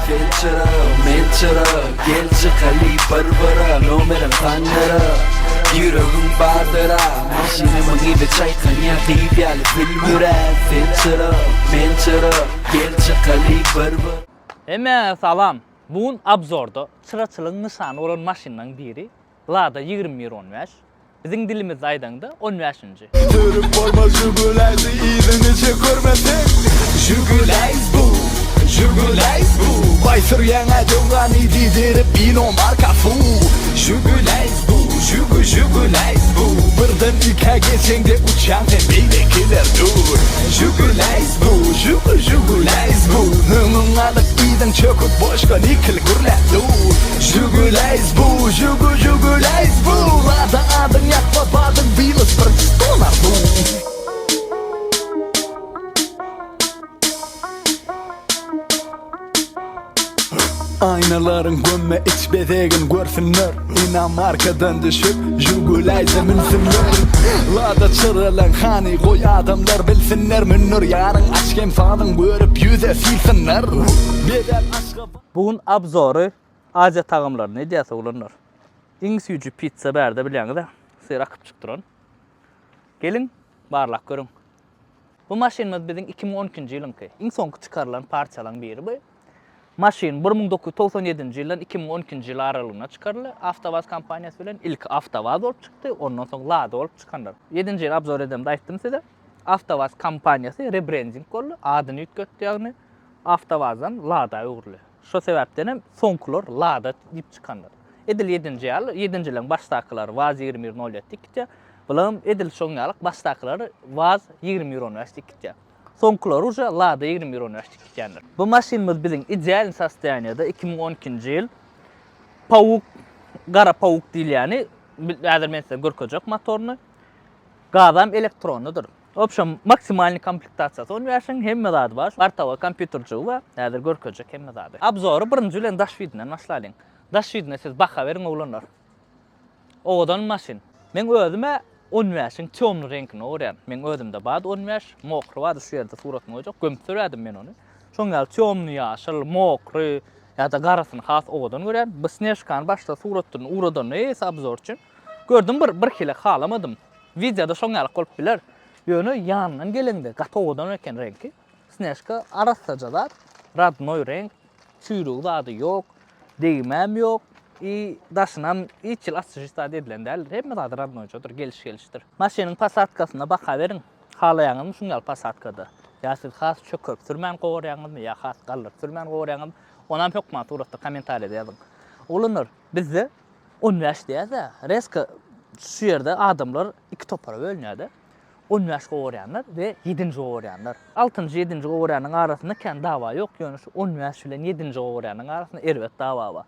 Sen çyra, men çyra, gel çykaly bir gyra Nomerim sandyra, ýüregiň bardyra Maşynymyň yzy çaýkanýar gyz ýaly sülmüräp Sen çyra, men çyra, gel çykaly bir gyra. Hemmäňize salam! Bu gün obzorda çyraçylygyň nyşany bolan maşynlaryň biri Lada 21 on bäş, biziň dilimizde aýdaňda on bäşinji. Sürüp bolmaz Žiguläýzi yzyny çekirmeseň Žiguläýz bu, Žiguläýz bu Baý sürýäň-ä döwrany diýdirip inomarka fu Žiguläýz bu, Žugu Žiguläýz bu Birden ikä geçeňde uçýaň sen beýlekiler dur Žiguläýz bu, Žugu Žiguläýz bu Öňüň alyp yzyň çöküp boşka nikil gürläp dur Žiguläýz bu, Žugu Žiguläýz bu Lada adyň ýakmaz badyň bilis bir dolar bu. Aýnalaryň gömme iç bezegin görsünler Inomarkadan düşüp Žiguläýze münsünler Lada çyralaň hany goý adamlar bilsinler Mündir ýaryň aç hem sazyň görüp ýüze silsinler Bezäp Aşgabat. Bu gün obzory Aziýa tagamlaryny edýäs oglanlar. Iň süýji pitsa bärde bilýäňiz-ä, syr akyp çyk duran. Geliň, barlap görüň. Bu maşynymyz biziň 2012-nji ýylyňky. Iň soňky çykarylan partiýalaryň biri bu. Maşyn 1997-nji ýyldan 2012-nji ýyl aralygynda çykaryldy. Awtowaz kompaniýasy bilen ilki Awtowaz bolup çykdy, ondan soň Lada bolup çykandyr. Ýedinji ýyl obzor edemde aýtdym size. Awtowaz kompaniýasy rebrending boldy, adyny üýtgetdi ýagny Awtowazdan Lada öwrüldi. Şo sebäpden hem soňkular Lada diýip çykandyr. Edil ýedinji ýaly, ýedinjileriň başdakylary Waz 21 nol ýedi diýip gitýär. Bularam edil şoň ýaly başdakylary Waz 21 15 diýip gitýär. Soňkulary uje Lada 21 15 diýip gitýändir. Bu maşynymyz biziň idealny sostoýaniýada 2012-nji ýyl Pauk, gara Pauk diýilýäni, häzir men size görkezjek motoryny. Gazam elektronlydyr. W obşem, maksimalnyý komplektasiýasy on bäşiň hemme zady bar. Bortowoý kompýuterjigi bar. Häzir görkezjek hemme zady. Obzory birinji bilen daş widinden başlalyň. Daş widine siz baha beriň oglanlar. Owadan maşyn. Meň özüm-ä on bäşiň týomny reňkini görýän. Meň özümde bardy 15, mokry bardy şu ýerde suratyny goýjak. Gömüp sürerdim men ony. Şoň ýaly týomny ýaşyl, mokry ýa-da garasyny has owadan görýän. Bu Snežkany başda suratdyny ugradanda eýesi obzor üçin. Gördüm bir birhili halamadym. Wideoda şoň ýalyk bolup biler. Ýöne ýanyndan geleňde gaty owadan eken reňki. Snežka arassaja zat. Rodnoý reňk. Çüýrügi zady ýok. Degmäm ýok. I daşynam hiç hili oswežit zat edilen däldir. Hemme zady rodnoýjadyr, geliş gelişdir. Maşynyň posadkasyna baka beriň. Halaýaňyzmy şuň ýaly posadkada? Ýa siz has çökerip sürmän gowarýaňyzmy ýa has galdyryp sürmän gowarýaňyzmy? Onam hökman suratda kommentariýada ýazyň. Oglanlar, bizde 15 diýýäs-ä, rezko şu ýerde adamlar iki topara bölünýär-de. 15 gowarýanlar we ýedinji gowarýanlar. Altynjy, ýedinji gowarýanyň arasynda kän dawa ýok, ýöne şu 15 bilen ýedinji gowarýanyň arasynda erbet dawa bar.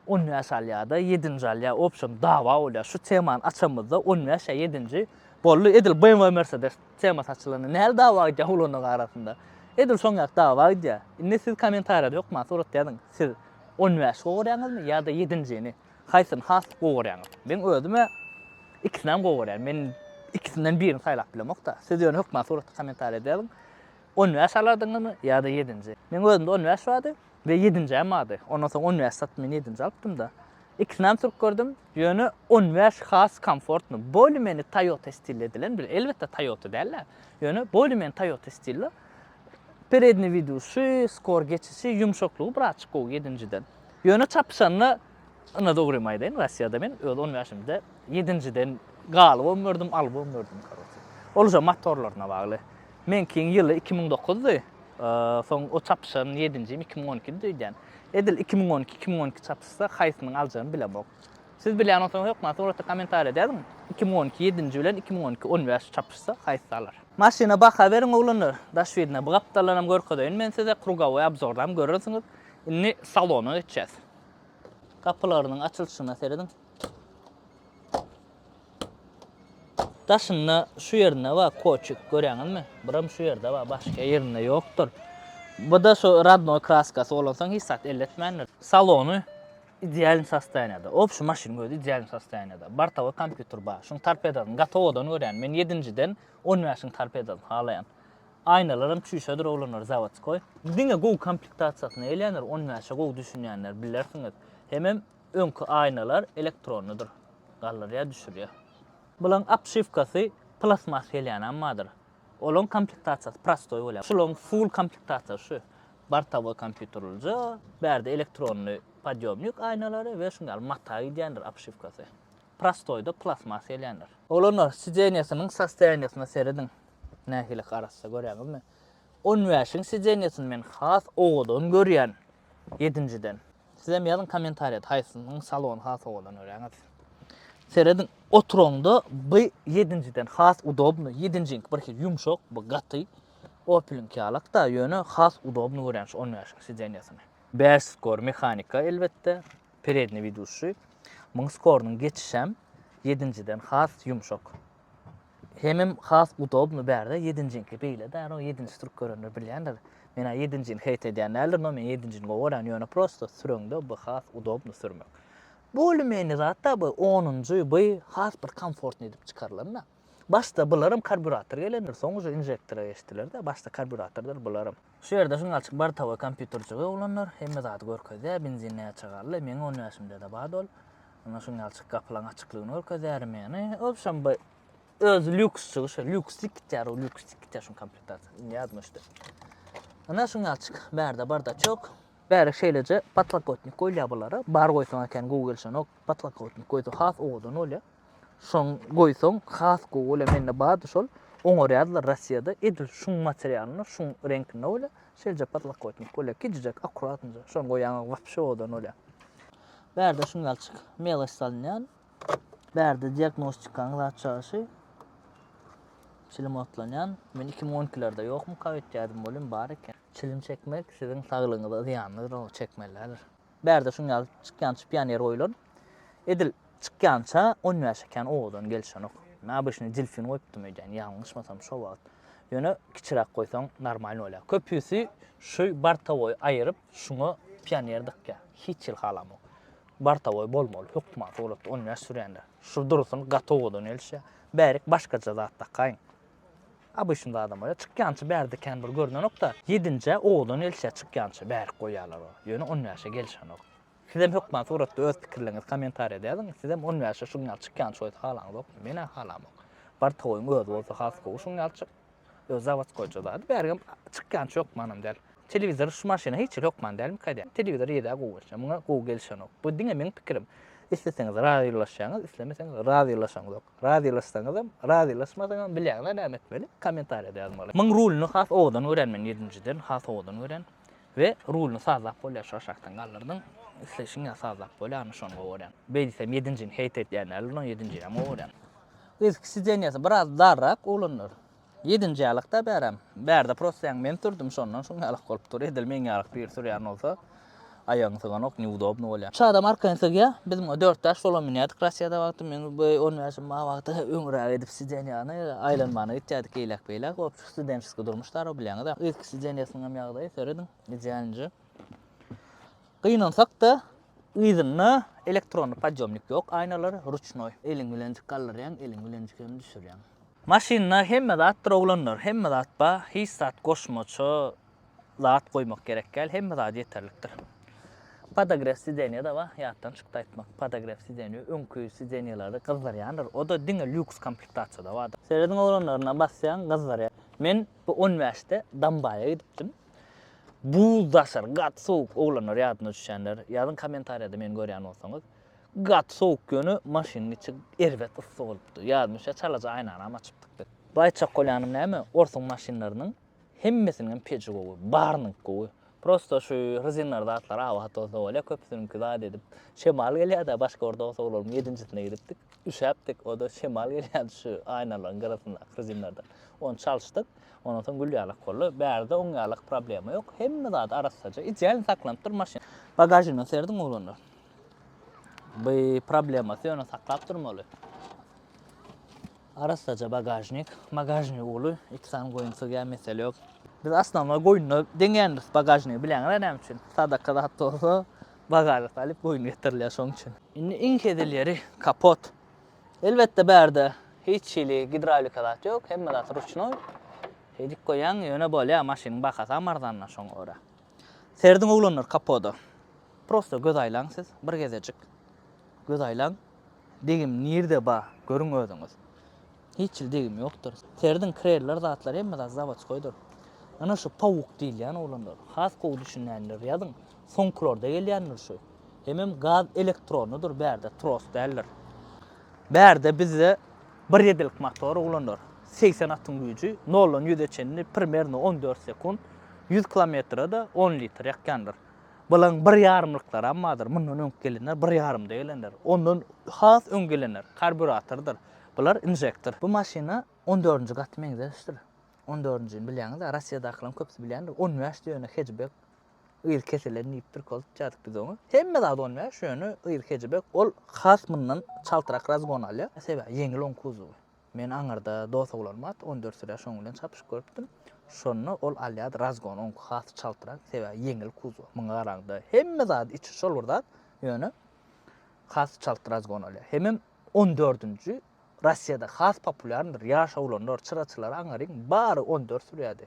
15 alýar-da, ýedinji alýar, w obşem dawa bolýar. Şu temany açamyzda 15 ýa ýedinji boldy, edil BMW Mercedes temasy açylanda nähili dawa gidýär ulanyň arasynda. Edil şoň ýaly dawa gidýär. Indi siz kommentariýada hökman surat ýazyň. Siz 15 gowarýaňyzmy ýa-da ýedinjini? Haýsyny has gowarýaňyz? Meň özüm-ä ikisinem gowarýan. Men ikisinden birini saýlap bilemok-da. Siz ýöne hökman suratda kommentariýada ýazyň. 15 alardyňyzmy ýa-da ýedinji? Meň özümde 15 bardy we ýedinjäm bardy. Ondan soň 15 satyp men ýedinji alypdym-da. Ikisinem sürüp gördüm. Ýöne 15 has komfortny. Bolее-менее Toyota stilde edilen bir, elbetde Toyota däl-de. Ýöne bolее-менее Toyota stilde. Peredniý widuşy, skor geçişi, ýumşaklygy birazçyk gowy ýedinjiden. Ýöne çapyşanda, ynha dogrymy aýdaýyn, Russiýada men öz on bäşimde ýedinjiden galybam gördüm, alybam gördüm, karoçe. Ol uje motorlaryna bagly. Meňkiň ýyly 2009-dy. Soň o çapyşan ýedinjim 2012-di öýdýän. Edil 2012, 2012 çapyşsa haýsynyň aljagyny bilemok. Siz bilýän bolsaňyz hökman suratda kommentariýada ýazyň. 2012 ýedinji bilen 2012 15 çapyşsa haýsy alar? Maşyna baha beriň oglanlar. Daş birine bu gapdaldanam görkezeýin men size. Krugowoý obzordam görersiňiz. Indi salona geçýäs. Gapylarynyň açylyşyna serediň. Daşynda şu ýerinde bar koçik görýäňizmi? Biram şu ýerde bar, başga ýerinde ýokdur. Bu-da şu rodnoý kraskasy bolansoň hiç zat elletmändir. Salony idealny sostoýaniýada. Obşi maşynyň özi idealny sostoýaniýada. Bortowoý kompýuter bar. Şuň torpedasyny gaty owadan görýän. Men ýedinjiden on bäşiň torpedasyny halaýan. Aýnalaram çüýşedir oglanlar zawodskoý. Diňe gowy komplektasiýasyna gelýändir, on bäşe gowy düşünýänler bilersiňiz. Hemem öňki aýnalar elektronnydyr. Galdyrýar, düşürýär. Bulaň obşiwkasy plastmas gelýänem bardyr. Olaň komplektasiýasy prostoý bolýar. Şulaň full komplektasiýasy şu. Bortowoý kompýuterlije, bärde elektronny podýomnik aýnalary we şuň ýaly mata gidýändir obşiwkasy. Prostoýda plastmas gelýändir. Oglanlar, sidenýasynyň sostoýaniýasyna serediň. Nähili arassa görýäňizmi? On bäşiň sidenýasyny men has owadan görýän ýedinjiden. Sizem ýazyň kommentariýada haýsynyň salony has owadan görýäňiz. Serediň, oturaňda bu ýedinjiden has udobny. Ýedinjiňki bir hili ýumşak, bu gaty. Opeliňki ýalak-da, ýöne has udobny görýän şu on bäşiň sidenýasyny. Bäş skor mehanika elbetde, peredniý widuşi. Muň skorynyň geçişem ýedinjiden has ýumşak. Hemem has udobny bärde ýedinjiňki beýle däl o ýedinji sürüp görenler bilýändir. Menä ýedinjini heýt edýän däldir no men ýedinjini gowy görýän ýöne prosto süreňde bu has udobny sürmek. Bolymeni zatda bu onunjy bu has bir komfortny edip çykarylanda. Başda bularam karburator gelendir soň uje inžektora geçdilerde başda karburatordyr bularam. Şu ýerde şuňalçyk bortowoý kompýuterjigi oglanlar hemme zady görkezýär benzin näçe galdy meň on bäşimdede bady ol. Ana şuňalçyk gapylaň açyklygyny görkezýär meni. Obşem bu öz lýuksçygy şu lýukslik gitýär o lýukslik gitýär şuň komplektasiýasy. Indi ýadyma düşdi. Ana şuňalçyk bärde bardaçok. Bäri şeýleje podlokotnik goýulýar bulara. Bar goýsaň eken gowy gelşenok. Podlokotnik goýsa has owadan bolýar. Şoň goýsaň has gowy bolýar. Mende bardy şol. Oňarýardylar Rossiýada. Edil şuň materialynda, şuň reňkinde bolýar. Şeýleje podlokotnik bolýar. Kiçijek, akkuratnyja. Şony goýaňok wapşe owadan bolýar. Bärde şuňalçyk meloç salynýan. Bärde diagnostikaň zat çaşy. Çilim otlanýan. Men 2012-lerde ýokmyka öýtýärdim welin bar eken. Çilim çekmek siziň saglygyňyza zyýanlydyr, ony çekmeli däldir. Bärde şuňal çykýança pioner goýlan. Edil çykýança 15 eken owadan gelşenok. Men obyçnyý delfin goýupdym öýdýän, ýalňyşmasam şo wagt. Ýöne kiçiräk goýsaň normalny bolýar. Köpüsi şu bortowoý aýyryp şuňa pioner dykýar. Hiç hili halamok. Bortowoý bolmaly hökman suratda 15 sürýänler. Şu dursun gaty owadan gelişýär. Bärik başgaça zat dakaýyň. Obyçnyý zadam bolýar. Çykýança bärde kän bir görnenok-da. Ýedinjä owadan gelişýär çykýança bärik goýýarlar o. Ýöne on bäşe gelişenok. Sizem hökman suratda öz pikirleriňizi kommentariýada ýazyň. Sizem on bäşe şuň ýaly çykýança goýsa halaňyzokmy? Men-ä halamok. Bortowoýyň özi bolsa has gowy şuň ýaly çyk. Öz zawodskoýja zady. Bärigem çykýança hökmanam däl. Telewizor şu maşyna hiç hili hökman dälmika diýýän. Telewizor ýedä gowy gelişýär. Muňa gowy gelişenok. Bu diňe meň pikirim. Isleseňiz razylaşýaňyz, islemeseňiz razylaşaňyzok. Razylaşsaňyzam, razylaşmasaňam bilýäňiz-ä näme etmeli? Kommentariýada ýazmaly. Muň ruluny has owadan görýän men ýedinjiden has owadan görýän. We ruluny sazlap bolýar şu aşakdan galdyrdyň. Isleýşiň ýaly sazlap bolýar, ana şony gowy görýän. Beý diýsem ýedinjini heýt edýän däldir, ony ýedinjinem gowy görýän. Yzky sidenýasy biraz darrak oglanlar. Ýedinji ýalykda bärem. Bärde prosto ýaňy men sürdüm şondan şuň ýalyk bolup dur. Edil meň ýalyk biri sürýän bolsa aýagyň syganok neudobny bolýar. Üç adam arkaýyn sygýar. Biz muňa dört-bäş bolan münýärdik Russiýada wagty. Men bu on bäşim bar wagty öňräk edip sidenýany aýlanmana gitýärdik eýläk-beýläk. Wobşe studençeskiý durmuş dara bilýäňiz-ä. Yzky sidenýasynyňam ýagdaýy serediň idealnyja. Gynansak-da, yzynda elektronny podýomnik ýok, aýnalar ruçnoý. Eliň bilenjik galdyrýaň, eliň bilenjik hem düşürýäň. Maşynda hemme zatdyr oglanlar, hemme zat bar, hiç zat goşmaça zat goýmak gerek däl, hemme zady ýeterlikdir. Podogrew sidenýa-da bar, ýatdan çykdy aýtmak. Podogrew sidenýa öňki sidenýalary gyzdyrýandyr, o-da diňe lýuks komplektasiýada bardyr. Serediň oglanlaryna basýaň gyzdyrýar. Men bu on bäşde Dambaýa gidipdim. Buz daşary gaty sowuk oglanlar ýadyna düşýänler ýazyň kommentariýada meni görýän bolsaňyz gaty sowuk ýöne maşynyň içi erbet yssy bolupdy ýadyma düşýär çalaja aýnanam açypdyk biz. Bu aýtjak bolýanym näme orsuň maşynlarynyň hemmesiniňem peji gowy barynyňky gowy prosto şu rezinler zatlar abat bolsa bolýa köpüsiniňki zat edip şemal gelýädä başga bir dos oglanymyň ýedinjisine gidipdik üşäpdik oda şemal gelýärdi şu aýnalaryň gyrasyndaky rezinlerden ony çalyşdyk Ondan soň gül ýalak boldy. Bärde oň ýalak problema ýok. Hemme zady arassaja. Idealny saklanypdyr maşyn. Bagažyna serediň oglanlar. Bu problemasy ýöne saklap durmaly. Arassaja bagažnik. Bagažnik uly. Iki sany goýun sygýar, mesele ýok. Biz osnovnoý goýuna deňýändiris bagažnigi bilýäňiz-ä näme üçin? Sadaka zat bolsa bagaža salyp goýun getirilýär şoň üçin. Indi iň hezil ýeri kapot. Elbetde bärde hiç hili gidrawlika zat ýok, hemme zat ruçnoý. Şeýdip goýýaň, ýöne bolýa, maşynyň bahasam arzanla şoňa görä. Serediň oglanlar kapoda. Prosto göz aýlaň siz, bir gezejik. Göz aýlaň. Degim nirde ba, görüň özüňiz. Hiç hili degim ýokdur. Serediň kreller zatlar hemme zat zawodskoýdyr. Ana şu pawuk diýilýän oglanlar. Has gowy düşünýänler ýazyň. Soňkularda gelýändir şu. Hemem gaz elektronlydyr bärde tros däldir. Bärde bizde bir ýedilik motor oglanlar. 80 atyň güýji, noldan ýüze çenli primerno 14 sekunt, 100 kilometre-de 10 litr ýakýandyr. Bulaň bir ýarymlyklaram bardyr. Mundan öňki gelenler bir ýarymda gelenler. Ondan has öň gelenler karburatordyr. Bular inžektor. Bu maşyna on dördünji gaty meňzeşdir. On dördünjini bilýäňiz-ä, Rossiýadakylaryň köpüsi bilýändir. On bäşdi ýöne hejbek yz kesilen diýip bir koltýardyk biz oňa. Hemme zat on bäş, ýöne yz hejbek. Ol has mundan çaltrak razgon alýar. Sebäbi ýeňil oň kuzowy. Men aňyrda dos oglanym bardy, on dört sürýär, şoň bilen çapyşyp görüpdim. Şonda ol alýardy razgon, oňky has çaltrak, sebäbi ýeňil kuzow. Muňa garaňda hemme zady içi şol bir zat, ýöne has çalt razgon alýar. Hemem On dördünji Rossiýada has populýarnydyr. Ýaş oglanlar, çyraçylar aňaryň bary on dört sürýärdi.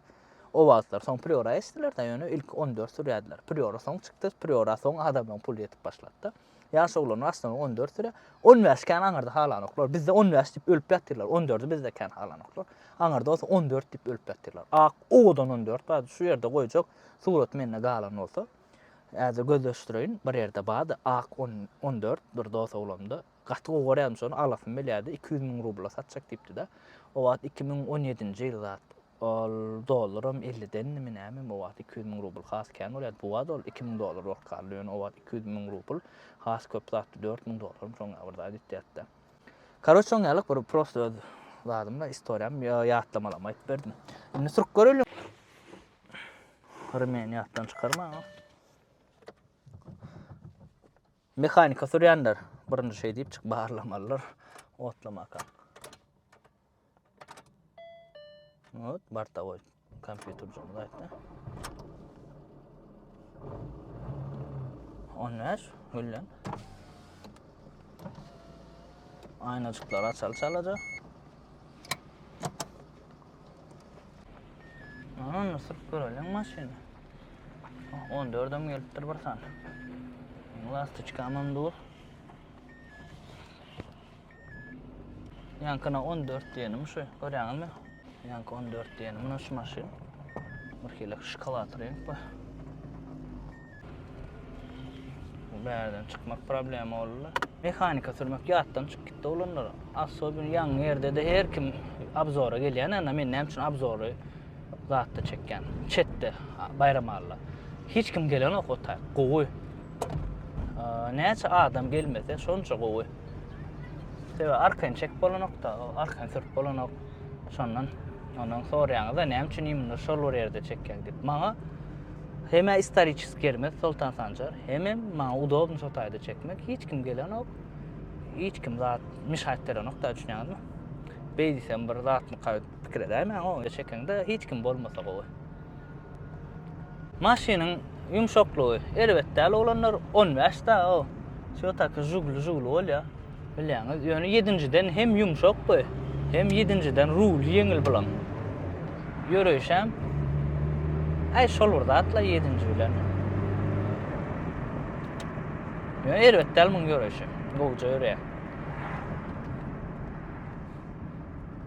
O wagtlar soň Priora geçdiler-de, ýöne ilki on dört sürýärdiler. Priora soň çykdy, Priora soň adamlaryň puly ýetip başlady-da. Ýaş oglanlar aslanok on dört sürýär. On bäş kän aňyrda halanoklar. Bizde on bäş diýip ölüp ýatyrlar. On dördi bizde kän halanoklar. Aňyrda bolsa on dört diýip ölüp ýatyrlar. Ak owadan on dört bardy. Şu ýerde goýjak suraty mende galan bolsa. Häzir gözleşdireýin, bir ýerde bardy ak on, on dört bir dos oglanymda. Gaty gowy görýärdim şony, alasym gelýärdi. 200 müň rubla satjak diýipdi-de. O wagt 2017-nji ýyl zat. Ol dollaram 50-dendimi nämemi o wagt 200 müň rubl has kän bolýardy. Bu wagt ol 2000 dollar bolup galdy. Ýöne o wagt 200 müň rubl has köp zatdy. 4000 dollarmy şoň ýaly bir zat etýärdi-de. Karoç şoň ýaly bir prosto öz zadym-da, istoriýam, ýatlamalamy aýdyp berdim. Indi sürüp göreliň. Remeni ýatdan çykarmaň. Mehanika sürýänler birinji şey diýip çyk barlamalylar otlamaka. Ot bartawoý kompýuterjimiz aýtdy. 15 güllen. Aýnajyklary açaly çalaja. Ana sürüp göreliň maşyny. 14-em gelipdir bir sany. Lastoçkamam dur. Ýaňkyna 14 diýenim şu, görýäňizmi? Ýaňky 14 diýenim muna şu maşyn. Bir hili şokolad reňk bu. Bu bärden çykmak problema boldy. Mehanika sürmek ýatdan çykyp gitdi oglanlar. Asobin ýaňy ýerde-de her kim obzora gelýän, ana men näme üçin obzory zatda çekýän. Çetde, Baýramalla. Hiç kim gelenok o taý. Gowy. Näçe adam gelmese şonça gowy. Sebäbi arkaýyn çekip bolanok-da, arkaýyn sürüp bolanok. Şondan ondan soraýaňyz-da näme üçin imенно şol bir ýerde çekýäň diýip. Maňa hem-ä istoriçeskiý ýerimiz Soltan Sanjar, hemem maňa udobny şo taýda çekmek. Hiç kim gelenok. Hiç kim zat mişaýt berenok-da düşünýäňizmi? Beý diýsem bir zatmyka pikir edäýmäň o çekeňde hiç kim bolmasa gowy. Maşynyň ýumşaklygy erbet däl oglanlar 15 da o. Şo taki žugly žugly bolýar. Bilýäňiz, ýöne ýedinjiden hem ýumşak bu, hem ýedinjiden ruly ýeňil bulan. Ýöreýşem äý şol bir zatla ýedinji bilen. Ýöne erbet däl muň ýöreýşi. Gowja ýöreýär.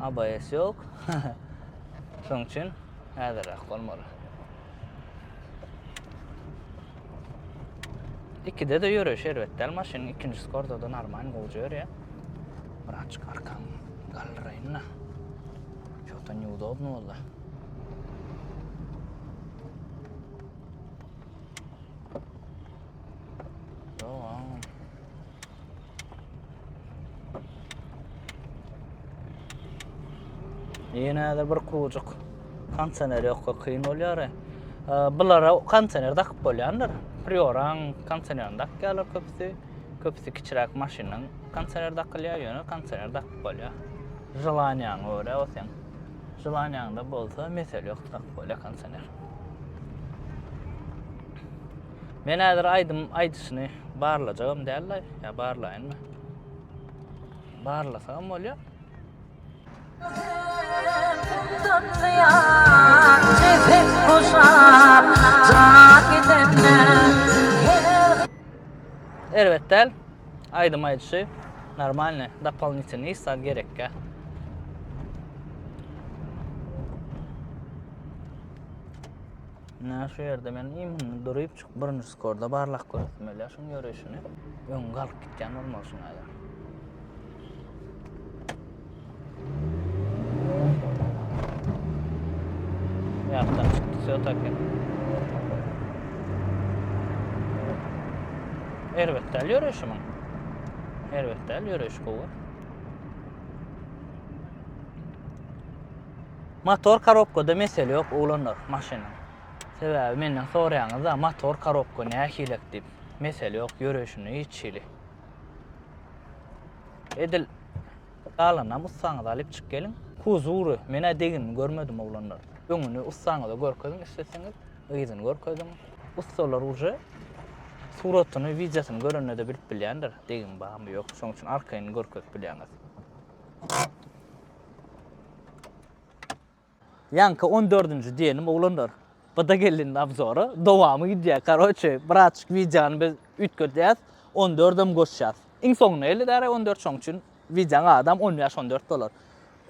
ABS ýok. Şoň üçin häzirräk bolmaly. Ikide-de ýöreýşi erbet däl maşynyň ikinji skorda-da normal gowja ýörýär. Birazjyk arkam galdyraýyn-da. Ço-to neudobno boldy. Ýok. Ýene häzir bir krujuk kondisioner ýokka kyn bolýar. Bulara kondisioner dakyp bolýandyr. Prioraň kondisionerini dakýarlar köpüsi. Köpüsi kiçiräk maşynyň kondisioner dakylýar, ýöne kondisioner dakyp bolýar. Želaniýaňa görä o seň. Želaniýaňda bolsa mesele ýok dakyp bolýar kondisioner. Men häzir aýdym aýdyşyny barlajagam däl-le, ýa barlaýynmy? Barlasagam bolýar. Candan zyýat Ceset boşap Jan gidende Her Erbet däl. Aýdym aýdyşy normalny. Dopolinitelnyý hiç zat gerekgä. Ine şu ýerde men imini duryp çyk birinji skorda barlap göresim gelýär şuň ýöreýşini. Öň galyp gitýän bolmaly şuň häzir. Ýatdan çykdy sötakin. Erbet däl ýöreýşi muň. Erbet däl ýöreýşi gowy. Motor korobkada mesele ýok oglanlar maşynyň. Sebäbi menden soraýaňyzda motor korobka nähilek diýip. Mesele ýok ýöreýşinde hiç hili. Edil galanam ussaňyzy alyp çyk geliň. Kuzury menä deginini görmedim oglanlar. Öňüni ussaňyza görkeziň isleseňiz, yzyny görkeziň. Ussalar uje suratyny, wideosyny görende-de bilip bilýändir degin barmy ýok. Şonuň üçin arkaýyn görkezip bilýäňiz. Ýaňky on dördünji diýenim oglanlar. Bu-da geldi indi obzora. Dowamy gidýär. Karoçe, birazjyk wideony biz üýtgedýäs. On dördem goşýas. Iň soňunda geldi däre 14 şoň üçin wideoň adam 15 14 bolar.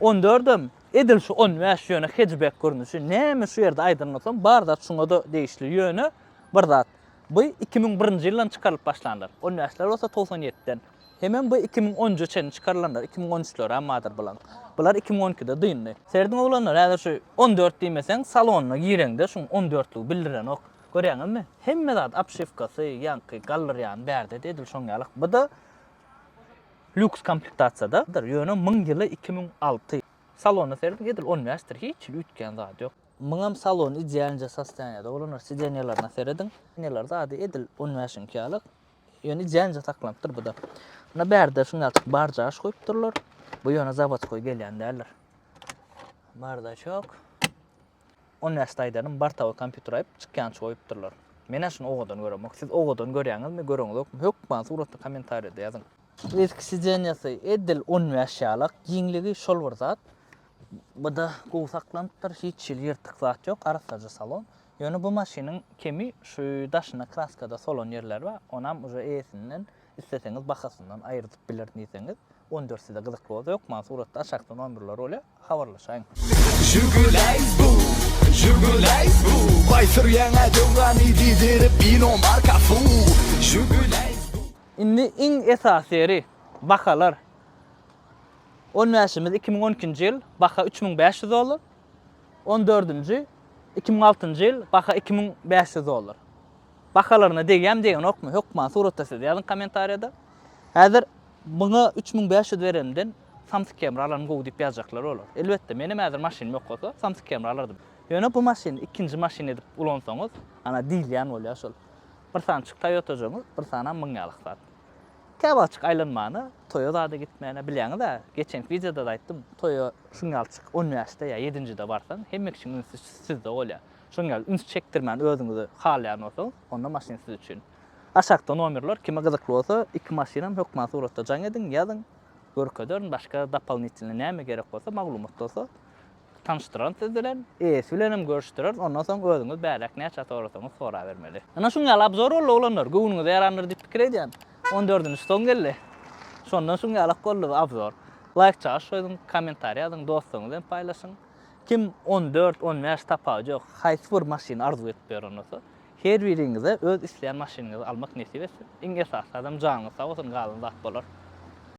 On dördem edil şu 15 ýöne hatchback görnüşi. Näme şu ýerde aýdan bolsam bar zat şuňa-da degişli. Ýöne bir zat. Bu 2001-nji ýyldan çykarylyp başlandyr. On bäşler bolsa 97-den. Hemem bu 2010-njy çenli çykarylanlar, 2013-lerem bardyr bulaň. Bular 2012-de dyndy. Serediň oglanlar, häzir şu 14 diýmeseň, salonyna gireňde şuň on dörtlügi bildirenok. Görýäňizmi? Hemme zat obşiwkasy, ýaňky galdyrýany bärde-de edil şoň ýaly. Bu-da lýuks komplektasiýadadyr, ýöne muň ýyly 2006. Salonyna serediň, edil on bäşdir, hiç hili üýtgän zady ýok. Muňam salony idealnyja sostoýaniýada oglanlar, sidenýalaryna serediň. Sidenýalar zady edil on bäşiňki ýaly. Ýöne ijänje saklanypdyr bu-da. Muna bärde şuň ýaly barjaş goýupdyrlar. Bu ýöne zawodskoý gelýän däldir. Bardaçok. 15 aýdanym bartawy kompýuter aýyp çykýança goýupdyrlar. Men-ä şuny owadan göremok. Siz owadan görýäňizmi, göreňizokmy? Hökman suratda kommentariýada ýazyň. Yzky sidenýasy edil 15 ýalak, giňligi şol bir zat. Bu-da gowy saklanypdyr, hiç hili ýyrtyk zat ýok, arassaja salon. Ýöne bu maşynyň kemi şu daşyna kraskada solan ýerleri bar, onam uje eýesinden isleseňiz bahasyndan aýyrdyp biler diýseňiz, 14 size gyzykly bolsa hökman suratda aşakda nomerler bolýar, habarlaşaýyň. Žiguleýs bu, Žiguleýs bu Baý sürýäň-ä döwrany diýdirip ino marka fu Žiguleýs bu. Indi iň esasy ýeri, bahalar. On bäşimiz 2012-nji ýyl, baha 3500 dollar. On dördünji, 2006-njy ýyl, baha 2500 dollar. Bahalaryna degýämi degenokmy, hökman suratda siz ýazyň kommentariýada. Häzir muňa 3500 berenimden Samsung Camry alanym gowy diýip ýazjaklar bolar. Elbetde, menem häzir maşynym ýok bolsa, Samsung Camry alardym. Ýöne bu maşyny ikinji maşyn edip ulansaňyz, ana diýilýän bolýar şol. Bir sanyçyk Toyota-jygyňyz, bir sanam muň ýalyk zat. Käwagtjyk aýlanmana, toýa zada gitmäne, bilýäňiz-ä, geçenki wideoda-da aýtdym, toýa şuň ýalyçyk on bäşde ýa ýedinjide barsaň, hemme kişiň ünsi sizde bolýar. Şoň ýaly üns çekdirmän özüňizi halaýan bolsaňyz, onda maşyn siz üçin. Aşakda nomerler, kime gyzykly bolsa, iki maşynam hökman suratda jaň ediň, ýazyň, görkezerin, başga dopolnitelnyý näme gerek bolsa, maglumat bolsa, Tanyşdyraryn siz bilen, eýesi bilenem görüşdirerin, ondan soň özüňiz bäräk näçe sorasaňyz sorabermeli. Ynha şuň ýaly obzor boldy oglanlar, göwnüňize ýarandyr diýip pikir edýän. On dördünji soň geldi. Şondan şuň ýalak boldy bu obzor. Laýk çagyş goýduň, kommentariý ýazyň, dostlaryňyz bilen paýlaşyň. Kim on dört, on bäş tapawudy ýok, haýsy bir maşyny arzuw edip ýören bolsa, her biriňize öz isleýän maşynyňyzy almak nesip etsin. Iň esasy zadam janyňyz sag bolsun, galan zat bolar.